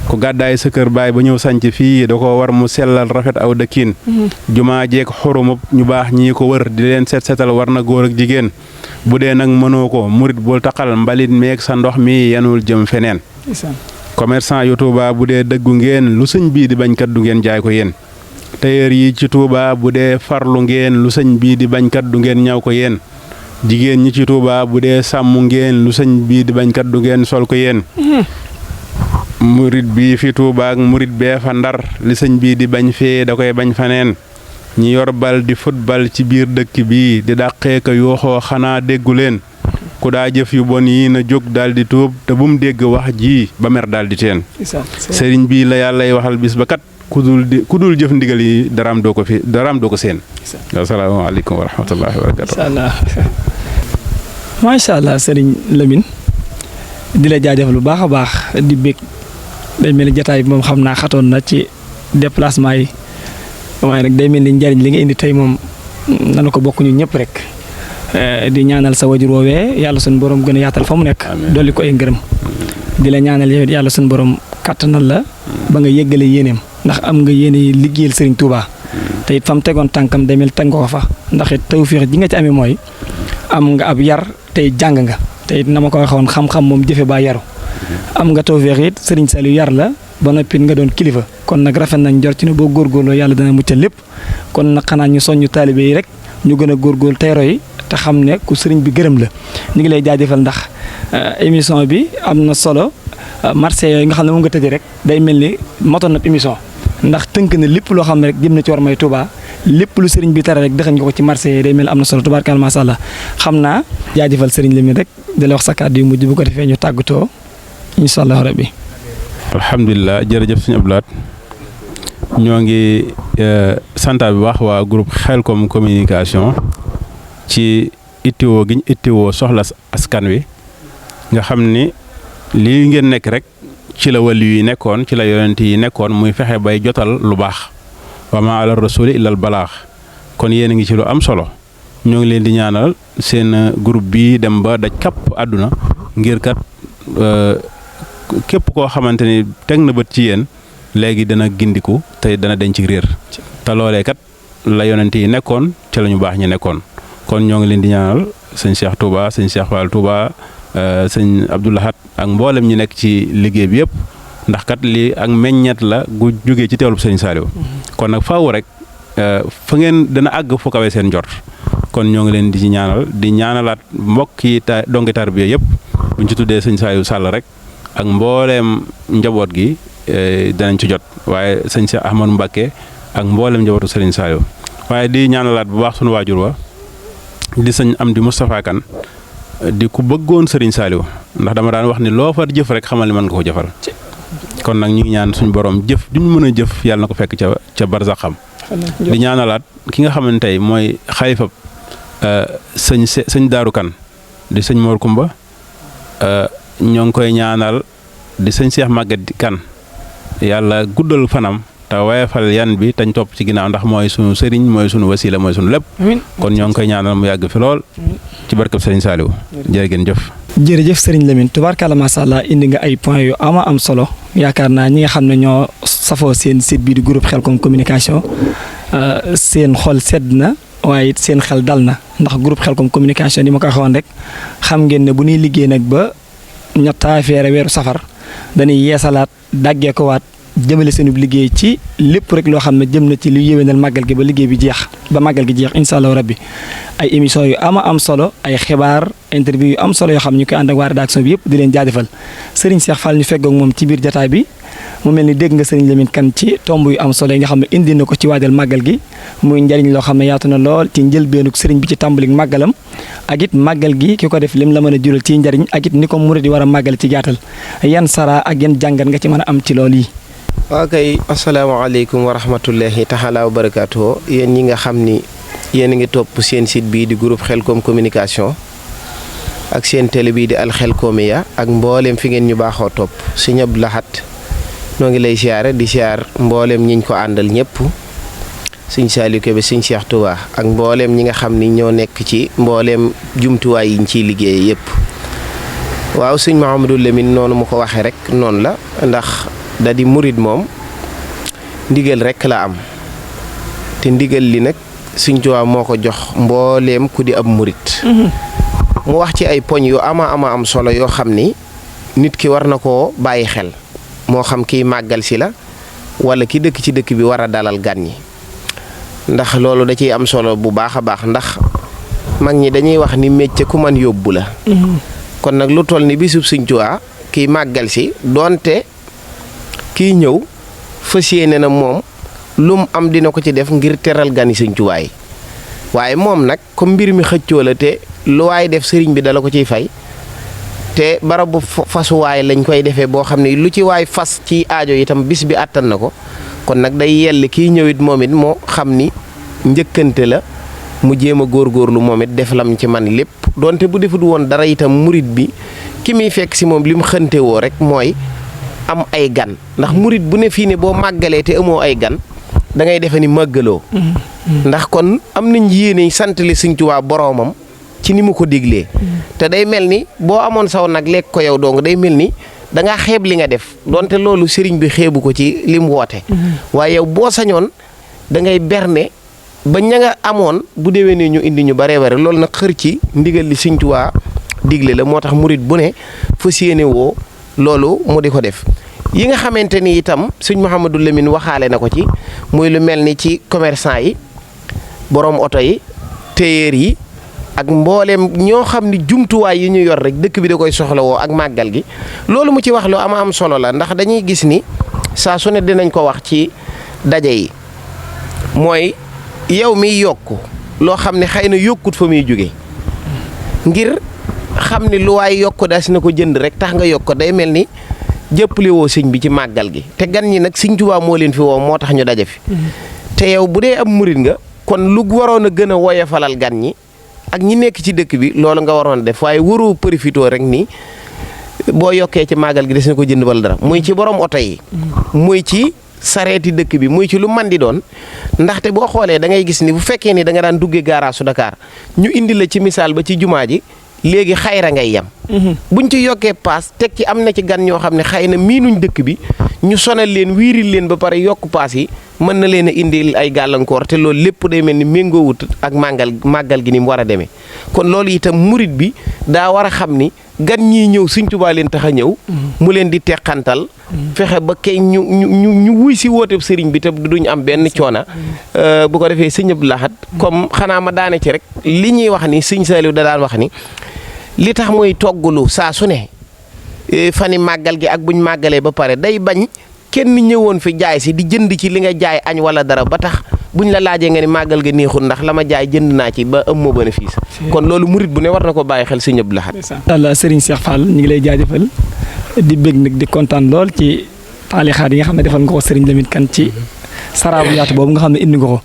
ku gàddaay sa kër baay ba ñëw sanc fii da ko war mu sellal rafet aw dëkkiin jumaa jeek xurumub ñu baax ñii ko wër di leen setal war na góor ak jigéen bu dee nag mënoo ko murit bul taqal mbalit meeg sa ndox mi yanul jëm feneen commerçant yu Tuuba bu dee dëggu ngeen lu sëñ bii di bañkat du ngeen jaay ko yéen tailleur yi ci Tuuba bu dee farlu ngeen lu sëñ bii di bañkat du ngeen ñaw ko yéen jigéen ñi ci Tuuba bu dee sàmm ngeen lu sëñ bii di bañkat du ngeen sol ko yéen murit bii fi Tuuba ak murit bee fa Ndar li sëñ bii di bañ fee da koy bañ faneen ñi yor bal di football ci biir dëkk bii di dàqee ko yooxoo xanaa déggu leen ku daa jëf yu bon yi na jóg daal di tuub te bu mu dégg wax ji ba mer daal di teen sëriñ bii la yàllay waxal bis ba kat ku dul jëf ndigal yi daraam doo ko seen asalaamaaleykum wa rahmatullahi wa barakatu macha allah sëriñ Lamine di la jaajëfal bu baax a baax di bég day mel ni jataay bi moom xam naa xatoon na ci déplacement yi waaye nag day mel ni njariñ li nga indi tey moom nanu ko bokk ñu ñëpp rek di ñaanal sa wajur woowee yàlla suñu borom gën a yaatal fa mu nekk dolli ko ay ngërëm di la ñaanal yow yàlla suñu borom kàttanal la ba nga yëggale yéeneem ndax am nga yéene liggéeyal Serigne Touba te it fa mu tegoon tànkam day mel teg nga ko fa ndax it tawfeex ji nga ci amee mooy am nga ab yar tey jàng nga te it na ma ko waxoon xam-xam moom jëfe baa yaru am nga tawfeex it Serigne Saliou yar la ba noppi nga doon kilifa kon nag rafet nañ jot ci ne boo góorgóorloo yàlla dana muccal lépp kon nag xanaa ñu soññu taalibe yi rek ñu gën a góorgóorlu tey roy te xam ne ku sëriñ bi gërëm la ñu ngi lay jaajëfal ndax émission bi am na solo marché yooyu nga xam ne moom nga tëjee rek day mel ni motoon na émission ndax tënk na lépp loo xam ne rek jëm na ci war may Touba lépp lu sëriñ bi tere rek dëxañ nga ko ci marché yi day mel ni am na solo tubaarkalla macha allah xam naa jaajëfal sëriñ Lamine rek di la wax sa kàddu yu mujj bu ko defee ñu tàggatoo incha allah rabbi. alhamdulilah jërëjëf suñu ablaat ñoo ngi santaat bu baax waa groupe Khelcom communication ci ittiwoo gi ñu ittiwoo soxla askan wi nga xam ni lii ngeen nekk rek ci la wàllu yi nekkoon ci la yonent yi nekkoon muy fexe bay jotal lu baax wa ma ala rasuli illal balaax kon yéen a ngi ci lu am solo ñoo ngi leen di ñaanal seen groupe bi dem ba daj kapp àdduna ngir kat képp koo xamante ni teg na bët ci yéen léegi dana gindiku te dana denc ci réer te loolee kat la yonent yi nekkoon ci la ñu baax ñi nekkoon kon ñoo ngi leen di ñaanal sëñ Cheikh Touba sëñ Cheikh Fall Touba sëñ Abdou Lahad ak mboolem ñi nekk ci liggéey bi yëpp ndax kat lii ak meññet la gu jógee ci teewlu sëñ Saliou kon nag faaw rek fa ngeen dana àgg fu kawe seen njort kon ñoo ngi leen di ci ñaanal di ñaanalaat mbokk yi dongi tarbiya yëpp buñ ci tuddee sëñ Saliou Sall rek ak mbooleem njaboot gi danañ ci jot waaye sëñ Cheikh Ahmadou Mbacké ak mbooleem njabootu sëriñ Saliou waaye di ñaanalaat bu baax sunu waajur wa di sëñ Amdi Moustapha Kane di ku bëggoon sëriñ Saliou ndax dama daan wax ni loo fa jëf rek xamal ni mën nga ko jëfal kon nag ñu ngi ñaan suñu borom jëf duñ mën a jëf yàlla na ko fekk ca barzaxam di ñaanalaat ki nga xamante tey mooy xalifa sëñ Daaru Kane di sëñ Mor Kumba ñoo ngi koy ñaanal di sëñ Cheikh Maguette Kane yàlla guddal fanam te wayefal yan bi tañ topp ci ginnaaw ndax mooy sunu sëriñ mooy sunu wasila mooy sunu lépp kon ñoo ngi koy ñaanal mu yàgg fi lool ci barkab sëriñ Saliou jërë ngeen jëf. jërëjëf sëriñ Lamine tubaarkalla macha allah indi nga ay points yu am solo yaakaar naa ñi nga xam ne ñoo safoo seen site bii di groupe Khelcom communication seen xol sedd na waaye it seen xel dal na ndax groupe Khelcom communication ni ma ko waxoon rek xam ngeen ne bu ñuy liggéey nag ba ñetta feere weeru safar dañuy yeesalaat daggee ko waat jëmale seen liggéey ci lépp rek loo xam ne jëm na ci lu yéwénal màggal gi ba liggéey bi jeex ba màggal gi jeex incha allah rabbi ay émission yu am solo ay xibaar interview yu am solo yoo xam ñu koy ànd ak waa rédaction bi yëpp di leen jaajëfal Serigne Cheikh Fall ñu feggoog moom ci biir jataay bi mu mel ni dégg nga Serigne Lamine Kane ci tomb yu am solo yi nga xam ne indi na ko ci waajal màggal gi muy njariñ loo xam ne yaatu na lool ci njëlbeenug Serigne bi ci tàmbalik màggalam ak it màggal gi ki ko def lim la mën a jural ci njariñ ak it ni ko murid yi war a màggal ci gàttal yan sara ak yan jàngat nga ci mën a am ci loolu yi. waaw kay asalaamaaleykum wa rahmatullahi taala wa barakaatu yéen ñi nga xam ni yéen a ngi topp seen site bii di groupe Khelcom communication ak seen télé bii di Al Khelcomiya ak mboolem fi ngeen ñu baaxoo topp sëñ Abdou Lahad noo ngi lay siyaare di siyaar mboolem ñiñ ko àndal ñëpp sëñ Saliou Kébé sëñ Cheikh Touba ak mboolem ñi nga xam ni ñoo nekk ci mboolem jumtuwaay yiñ ciy liggéey yëpp waaw sëñ Mouhamadou Lamine noonu mu ko waxee rek noonu la ndax da di murid moom ndigal rek la am te ndigal li nag sëñ Tuubaa moo ko jox mbooleem ku di ab murid mu wax ci ay poñ yu ama am solo yoo xam ni nit ki war na koo bàyyi xel moo xam kiy màggal si la wala ki dëkk ci dëkk bi war a dalal gan ñi ndax loolu da ciy am solo bu baax a baax ndax mag ñi dañuy wax ni métier ku man yóbbu la kon nag lu toll ni bisub sëñ Tuubaa kiy màggal si doonte kiy ñëw fas yéene na moom lu mu am dina ko ci def ngir teral gani sëñ Tuubaa yi waaye moom nag comme mbir mi xëccoo la te lu waay def sëriñ bi dala ko ciy fay te barabu fasuwaay lañ koy defee boo xam ne lu ci waay fas ci aajo itam bis bi àttan na ko kon nag day yell kiy ñëwit moom it moo xam ni njëkkante la mu jéem a góorgóorlu moom it def lam ci man lépp donte bu defut woon dara itam murit bi ki muy fekk si moom li mu xënte woo rek mooy am ay gan ndax murit bu ne fii ne boo màggalee te amoo ay gan da ngay defe ni màggaloo ndax kon am nañ yéene santale Sëñ Tuubaa boroomam ci ni mu ko diglee te day mel ni boo amoon saw nag lekk ko yow dong day mel ni dangaa xeeb li nga def donte loolu sëriñ bi xeebu ko ci li mu woote waaye yow boo sañoon da ngay berne ba ña nga amoon bu déwénee ñu indi ñu bare loolu nag xër ci ndigal li Sëñ Tuubaa digle la moo tax murit bu ne fas yéene woo loolu mu di ko def yi nga xamante ni itam sëñ Mouhamadou Lamine waxaale na ko ci muy lu mel ni ci commerçant yi borom oto yi téyeer yi ak mbooleem ñoo xam ni jumtuwaay yi ñu yor rek dëkk bi da koy soxlawoo ak màggal gi loolu mu ci wax lu am solo la ndax dañuy gis ni saa su ne dinañ ko wax ci daje yi mooy yow miy yokk loo xam ne xëy na yokkut fa muy jóge ngir xam ni lu waay yokk daas na ko jënd rek tax nga yokk day mel ni jëppale woo sëñ bi ci màggal gi te gan ñi nag sëñ Tuubaa moo leen fi woo moo tax ñu daje fi te yow bu dee am murit nga kon lu waroon a gën a woyofalal gan ñi ak ñi nekk ci dëkk bi loolu nga waroon a def waaye waroo profitoo rek ni boo yokkee ci màggal gi des na ko jënd wala dara muy ci borom oto yi muy ci sareeti dëkk bi muy ci lu man di doon ndaxte boo xoolee da ngay gis ni bu fekkee ni da nga daan duggee gaaraasu Dakar ñu indi la ci misaal ba ci jumaa ji léegi xayra ngay yem buñ ci yokkee paas teg ci am na ci gan ñoo xam ne xëy na miinuñ dëkk bi ñu sonal leen wiiril leen ba pare yokk paas yi mën na leen a indil ay gàllankoor te loolu lépp day mel ni méngoowut ak màggal gi ni mu war a demee kon loolu itam murit bi daa war a xam ni gan ñii ñëw Sëñ Tuubaa leen tax a ñëw mu leen di teqantal fexe ba kay ñu wuy si wooteeb sëriñ bi te duñ am benn coona bu ko defee Sëñ Abdou Lahad comme xanaa ma daane ci rek li ñuy wax ni Sëñ Saaliw da daan wax ni li tax mooy toggulu saa su ne fani màggal gi ak buñ màggalee ba pare day bañ kenn ñëwoon fi jaay si di jënd ci li nga jaay añ wala dara ba tax buñ la laajee nga ni màggal ga neexul ndax la ma jaay jënd naa ci ba am moo bénéfice kon loolu murit bu ne war na ko bàyyi xel Sëñ Abdou Lahad. Allah Serigne Cheikh Fall ñu ngi lay jaajëfal di bëgg nag di kontaan lool ci taalixaat yi nga xam ne defal nga ko Serigne Lamine Kane ci saraabu yaatu boobu nga xam ne indi nga ko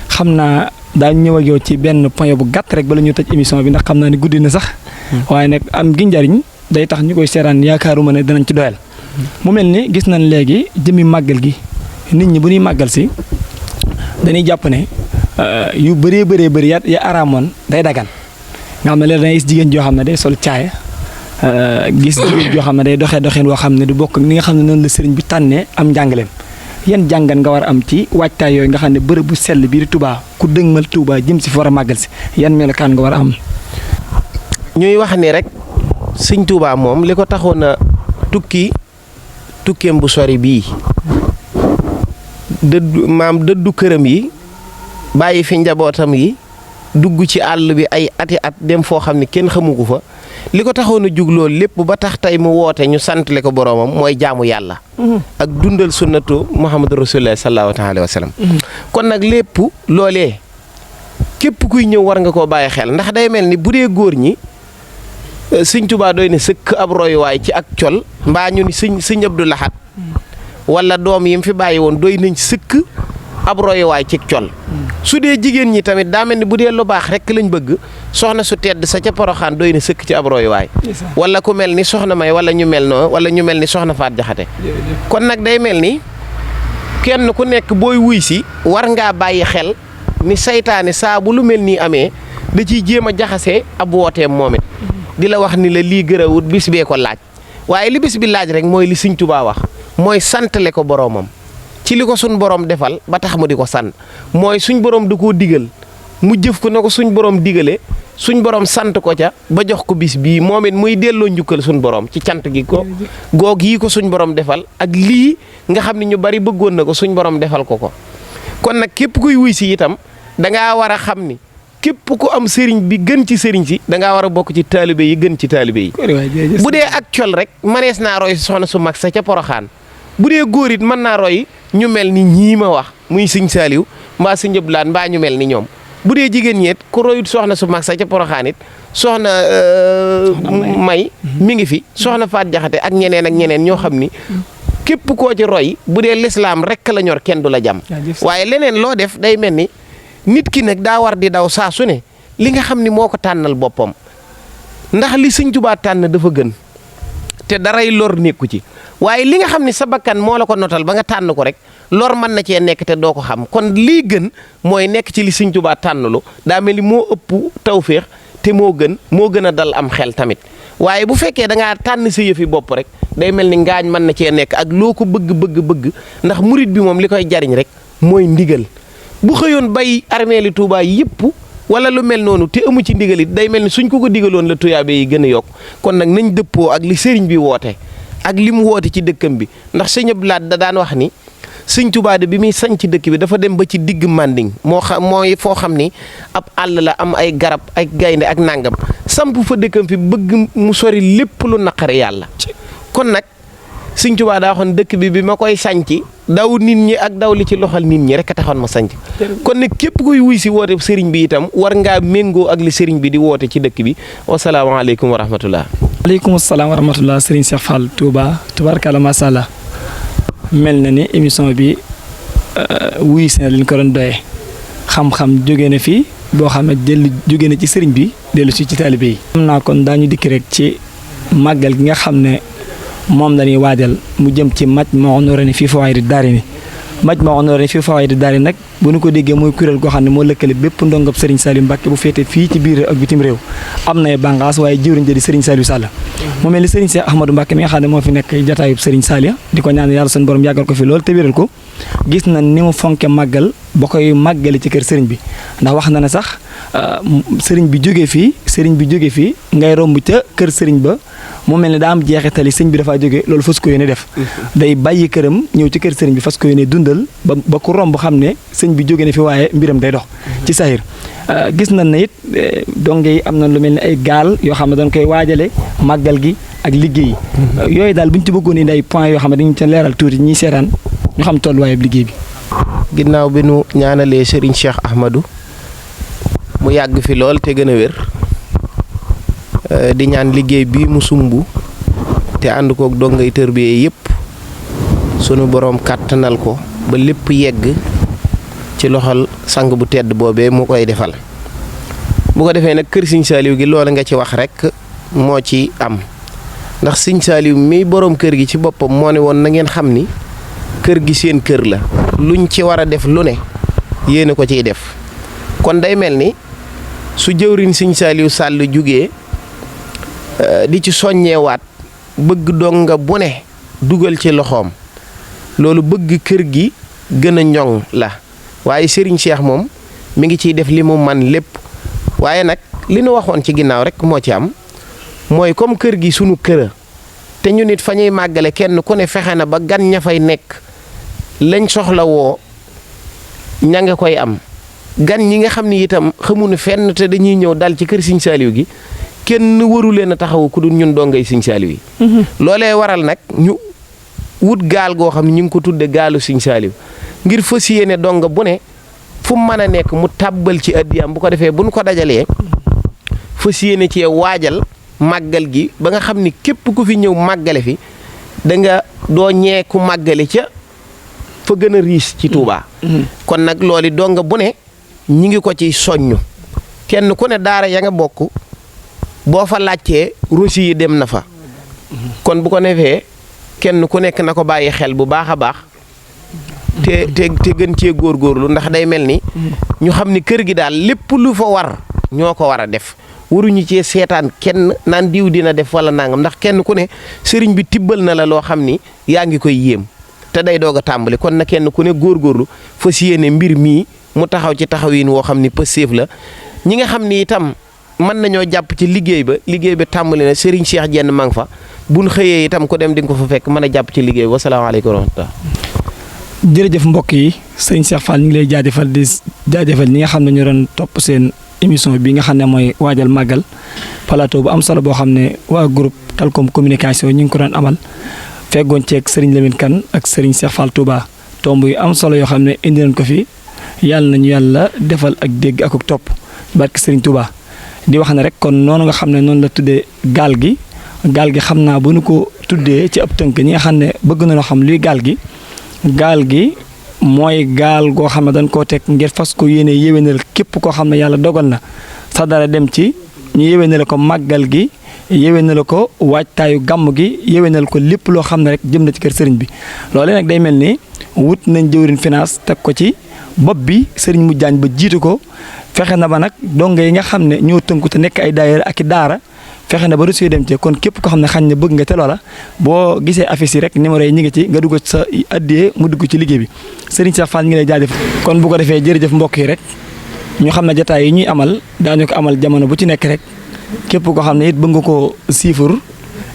xam naa daa ñëw ak yow ci benn point bu gàtt rek bala ñu tëj émission bi ndax xam naa ne guddi na sax waaye nag am gi njariñ day tax ñu koy seeraan yaakaaruma ne danañ ci doyal mu mel ni gis nañ léegi jëmmi màggal gi nit ñi bu ñuy màggal si dañuy jàpp ne yu bëree bëri ya araamoon day dagan nga xam ne léegi dangay gis jigéen joo xam ne day sol caaya gis jigéen joo xam ne day doxee doxeen woo xam ne du bokk ni nga xam ne noonu la sëriñ bi tànnee am njàngaleem yan jàngat nga war a am ci waajtaay yooyu nga xam ne bërëb bu sell bii di Touba ku dëgmal Touba jëm si fa war a màggal si yan melokaan nga war a am. ñuy wax ni rek Sëñ Touba moom li ko taxoon a tukkeem bu sori bii dëddu këram yi bàyyi fi njabootam yi dugg ci àll bi ay ati at dem foo xam ne kenn xamu ko fa li ko taxoon a jug loolu lépp ba tax tey mu woote ñu santale ko boroomam mooy jaamu yàlla ak dundal sunnatu Muhammadu Rasulullah sallallahu alayhi wa sallam kon nag lépp loolee képp kuy ñëw war nga koo bàyyi xel ndax day mel ni bu dee góor ñi Sëñ Tuubaa doy na sëkk ab royuwaay ci ak col mbaa ñu ni Sëñ Abdou Lahad wala doom yi mu fi bàyyi woon doy nañ sëkk ab royuwaay ci col su dee jigéen ñi tamit daa mel ni bu dee lu baax rek lañ bëgg soxna su tedd sa ca Poroxaan doy na sëkk ci ab royuwaay wala ku mel ni soxna May wala ñu mel noo wala ñu mel ni soxna Faat Jaxate kon nag day mel ni kenn ku nekk booy wuy si war ngaa bàyyi xel ni saytaane saa bu lu mel nii amee da ciy jéem a jaxase ab wooteem moom it di la wax ni la lii gërawut bis bee ko laaj waaye li bis bi laaj rek mooy li Sëñ Tuubaa wax mooy santale ko boroomam ci li ko suñ borom defal ba tax mu di ko sant mooy suñ borom da koo digal mu jëf ko na ko suñ borom digale suñ borom sant ko ca ba jox ko bis bii moom it muy delloo njukkal suñ borom ci cant gi ko goog yii ko suñ borom defal ak lii nga xam ne ñu bari bëggoon na ko suñ borom defal ko ko kon nag képp kuy wuy si itam dangaa war a xam ni képp ku am sëriñ bi gën ci sëriñ si dangaa war a bokk ci taalibe yi gën ci taalibe yi bu dee ak col rek manees naa roy soxna su mag sa ca Poroxaan bu dee góor it mën naa roy ñu mel ni ñii ma wax muy Sëñ Saaliw mbaa Sëñ Abdou Lahad mbaa ñu mel ni ñoom bu dee jigéen ñeet ku royut soxna su mag sa ca Poroxaan it soxna May mi ngi fi soxna Faat Jaxate ak ñeneen ñoo xam ni képp koo ci roy bu dee lislaam rek la ñor kenn du la jàmm waaye leneen loo def day mel ni nit ki nag daa war di daw saa su ne li nga xam ni moo ko tànnal boppam ndax li Sëñ Tuubaa tànn dafa gën te daray lor nekku ci waaye li nga xam ni sa bakkan moo la ko notal ba nga tànn ko rek lor mën na cee nekk te doo ko xam kon lii gën mooy nekk ci li Sëñ Tuubaa tànnlu daa mel ni moo ëpp tawféex te moo gën a dal am xel tamit waaye bu fekkee da ngaa tànn sa yëfi bopp rek day mel ni ngaañ mën na cee nekk ak loo ko bëgg ndax murit bi moom li koy jariñ rek mooy ndigal bu xëyoon bay armeeli Tuubaa yëpp wala lu mel noonu te amu ci ndigal it day mel ni suñ ko digaloon la tuyaabe yi gën a yokk kon nag nañ dëppoo ak li sëriñ bi woote ak li mu woote ci dëkkam bi ndax sëñ Abdou Lahad da daan wax ni sëñ Tuubaa de bi muy sañ ci dëkk bi dafa dem ba ci digg Manding mooy foo xam ni ab àll la am ay garab ay gaynde ak nangam samp fa dëkkam fi bëgg mu sori lépp lu naqare yàlla kon nag sëñ Tuubaa daa waxoon dëkk bi ma koy sañci daw nit ñi ak daw li ci loxal nit ñi rek a taxoon ma sañc kon nag képp kuy wuy si woote sëriñ bi itam war ngaa méngoo ak li sëriñ bi di woote ci dëkk bi wasalaamaaleykum wa rahmatullah. waaleykum salaam wa rahmatullah sëriñ Cheikh Fall Touba tubarkalla macha allah mel na ni émission bi wuy si na li ñu ko doon doyee xam-xam jóge na fi boo xam ne dellu jóge na ci sëriñ bi dellu si ci taalibe yi. xam naa kon daañu dikk rek ci màggal gi nga xam ne moom la ñuy waajal mu jëm ci Majmahun Nurayni fii Fawaa'idi Daarayni Majmahun Nurayni fii Fawaa'idi Daarayni nag bu ñu ko déggee mooy kuréel goo xam ne moo lëkkale bépp ndongob Serigne Saliou Mbacke bu féetee fii ci biir ak bitim réew am na ay bànqaas waaye jëwriñ ja di Serigne Saliou Sall mu mel ni Serigne Cheikh Ahmadou Mbacke mi nga xam ne moo fi nekk jataayub Serigne Saliou di ko ñaan yàlla suñu borom yàggal ko fi lool te wéral ko gis na ni mu fonke màggal ba koy màggale ci kër Serigne bi ndax wax na ne sax Serigne bi jógee fii ngay romb ca kër Serigne ba mu mel ne daa am jeexitali sëñ bi dafaa jógee loolu fas ko yéene def day bàyyi këram ñëw ci kër sëriñ bi fas ko yéene dundal ba ku romb xam ne sëñ bi jóge na fi waaye mbiram day dox ci sahir gis nañ ne it donge yi am na lu mel ni ay gaal yoo xam ne dañ koy waajale màggal gi ak liggéey yi yooyu daal bu ñu ci bëggoon indi ay points yoo xam ne dañu ca leeral tuuti ñiy seetaan ñu xam tolluwaayub liggéey bi. ginnaaw bi nu ñaanalee Serigne Cheikh Ahmadou mu yàgg fi lool te gën a wér di ñaan liggéey bii mu sumb te ànd kook dongay tërbiye yëpp sunu boroom kàttanal ko ba lépp yegg ci loxol sang bu tedd boobee mu koy defal bu ko defee nag kër Sëñ Saaliw gi loola nga ci wax rek moo ci am ndax Sëñ Saaliw mi boroom kër gi ci boppam moo ne woon na ngeen xam ni kër gi seen kër la luñ ci war a def lu ne yéen a ko ciy def kon day mel ni su jëwriñ Sëñ Saaliw Sall jugee di ci soññewaat bëgg donga bu ne dugal ci loxoom loolu bëgg kër gi gën a ñoŋ la waaye Serigne Cheikh moom mi ngi ciy def li mu man lépp waaye nag li nu waxoon ci ginnaaw rek moo ci am mooy comme kër gi sunu kër te ñu nit fa ñuy màggale kenn ku ne fexe na ba gan ña fay nekk lañ soxla woo ña nga koy am gan ñi nga xam ni itam xamuñu fenn te dañuy ñëw dal ci kër Sëñ Saaliw gi kenn waru leen a taxawu ku dul ñun dongay Sëñ Saaliw yi loolee waral nag ñu wut gaal goo xam ne ñu ngi ko tudde gaalu Sëñ Saaliw ngir fas yéene donga bu ne fu mu mën a nekk mu tàbbal ci addiyam bu ko defee bu nu ko dajalee fas yéene cee waajal màggal gi ba nga xam ni képp ku fi ñëw màggale fi da nga doo ñee ku màggale ca fa gën a riis ci Touba. kon nag loolu donga bu ne ñi ngi ko ci soññu kenn ku ne daara ya nga bokk boo fa laajtee rosi yi dem na fa kon bu ko defee kenn ku nekk na ko bàyyi xel bu baax a baax te gën cee góorgóorlu ndax day mel ni ñu xam ni kër gi daal lépp lu fa war ñoo ko war a def waruñu cee seetaan kenn naan diw dina def wala nangam ndax kenn ku ne sëriñ bi tibbal na la loo xam ni yaa ngi koy yéem te day doog a tàmbali kon na kenn ku ne góorgóorlu fas yéene mbir mii mu taxaw ci taxawiin woo xam ni pëseef la ñi nga xam ni itam mën nañoo jàpp ci liggéey ba tàmbali na Serigne Cheikh Jenn maa ngi fa buñ xëyee itam ko dem di nga ko fa fekk mën a jàpp ci liggéey bi wasalaamaaleykum wa rahmatulah. jërëjëf mbokk yi sëñ Cheikh Fall ñu ngi lay jaajëfal ñi nga xam ne ñu doon topp seen émission bi nga xam ne mooy waajal màggal plateau bu am solo boo xam ne waa groupe Khelcom communication ñu ngi ko doon amal feggoon ceeg Serigne Lamine Kane ak Serigne Cheikh Fall Touba tomb yu am solo yoo xam ne indi nañ ko fi yàlla nañu yàlla defal ak dégg ak topp barke Serigne Touba. di wax ne rek kon noonu nga xam ne noonu la tuddee gaal gi xam naa bu nu ko tuddee ci ab tënk ñi nga xam ne bëgg nañoo xam luy gaal gi mooy gaal goo xam ne dañ koo teg ngir fas ko yéene yéwénal képp koo xam ne yàlla dogal na sa dara dem ci ñu yéwénal ko màggal gi yéwénal ko waajtaayu gàmm gi yéwénal ko lépp loo xam ne rek jëm na ci kër sëriñ bi loolu nag day mel ni wut nañ jëwriñ finance teg ko ci bopp bi sëriñ mu jaañ ba jiitu ko fexe na ba nag donga yi nga xam ne ñoo tënku te nekk ay daayira ak i daara fexe na ba reçu dem ci kon képp ko xam ne xañ na bëgg nga te loola boo gisee affiche yi rek numéro yi ñu ngi ci nga dugg sa addiyee mu dugg ci liggéey bi Serigne Cheikh Fall ñu ngi lay jaajëf kon bu ko defee jërëjëf mbokk yi rek ñu xam ne jotaay yi ñuy amal daañu ko amal jamono bu ci nekk rek képp koo xam ne it bëgg nga ko siifur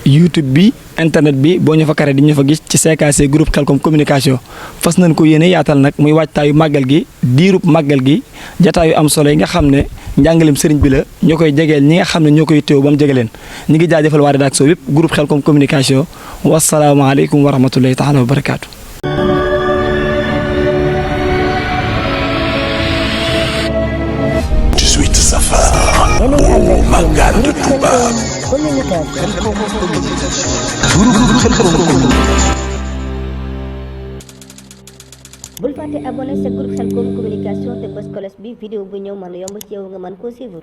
YouTube bi internet bi boo ñu fa kare di ñu fa gis ci CKC groupe Khelcom communication fas nañ ko yéene yaatal nag muy waajtaayu màggal gi diirub màggal gi jataayu am solo yi nga xam ne njàngaleem sëriñ bi la ñoo koy jegeel ñi nga xam ne ñoo koy teew ba mu jege leen ñi ngi jaajëfal waa rédaction yëpp groupe Khelcom communication wasalaamaaleykum wa rahmatullahi taala wa barakaatu. 18 Safar au Magal de Touba. bul fàtte abonné sa groupe Khelcom communication te bës cloche bi vidéo bu ñëw mën a yomb ci yow nga mën koo suivre.